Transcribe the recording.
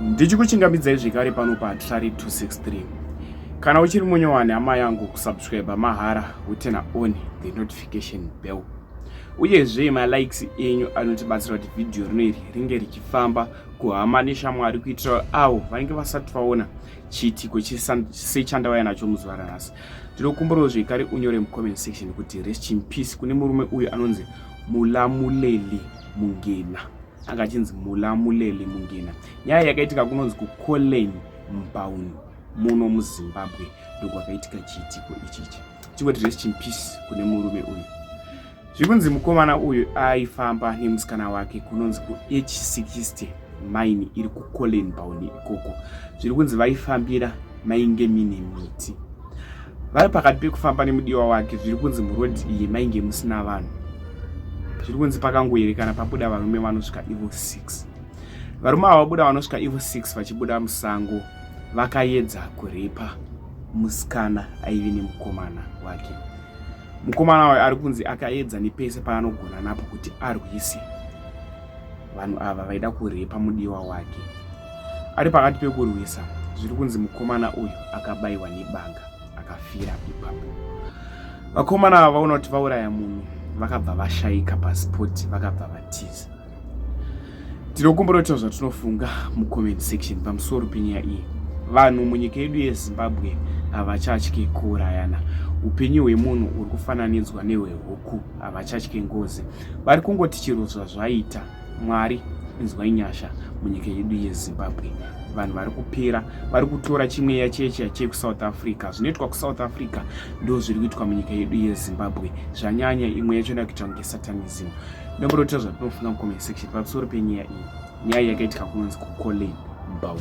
Ndichikuchingamidzai zvekare pano paTrari 263. Kana uchiri munyowani hama yangu, kusubscribe mahara, woturn on the notification bell. Uyezve malikes enyu anotibatsira kuti vhidhiyo rino iri ringe richifamba kuhama neshamwari, kuitira avo vanenge vasati vaona chiitiko sechandauya nacho muzuva ranhasi. Ndinokumbirawo zvekare unyore mucomment section kuti rest in peace kune murume uyu anonzi Mulamuleli Mungena, anga achinzi Mulamuleli Mungena. Nyaya yakaitika kunonzi kuCollen Mbauni muno muZimbabwe, ndokwakaitika chiitiko ichichi. Chingoti rest in peace kune murume uyu. Zvikunzi mukomana uyu aifamba nemusikana wake kunonzi kuH60 mine iri kuCollen Bawn ikoko. Zviri kunzi vaifambira mainge mine miti. Vari pakati pekufamba nemudiwa wake, zviri kunzi murodhi iyi mainge musina vanhu. Zviri kunzi pakangoerekana pabuda varume vanosvika ivo 6. Varume ava vabuda vanosvika ivo 6 vachibuda musango, vakaedza kurepa musikana aive nemukomana wake. Mukomana uyu ari kunzi akaedza nepese paanogona napo kuti arwise vanhu ava vaida kurepa mudiwa wake. Ari pakati pekurwisa, zviri kunzi mukomana uyu akabayiwa nebanga akafira ipapo. Vakomana ava vaona kuti vauraya munhu, vakabva vashaika pasipoti, vakabva vatiza. Tinokumbira kuti zvatinofunga mucomment section pamusoro penyaya iyi. Vanhu munyika yedu yeZimbabwe havachatyi kuurayana. Upenyu hwemunhu uri kufananidzwa nehwehuku, havachatyi ngozi, vari kungoti chero zvazvaita. Mwari, inzwai nyasha munyika yedu yeZimbabwe. Vanhu vari kupera, vari kutora chimweya chechiya chekuSouth Africa. Zvinoitwa kuSouth Africa ndo zviri kuitwa munyika yedu yeZimbabwe, zvanyanya. Imwe yacho inokuita kunge satanism. Ndombotoita zvatinofunga mucomment section pamusoro penyaya iyi, nyaya yakaitika kunonzi kuCollen Bawn.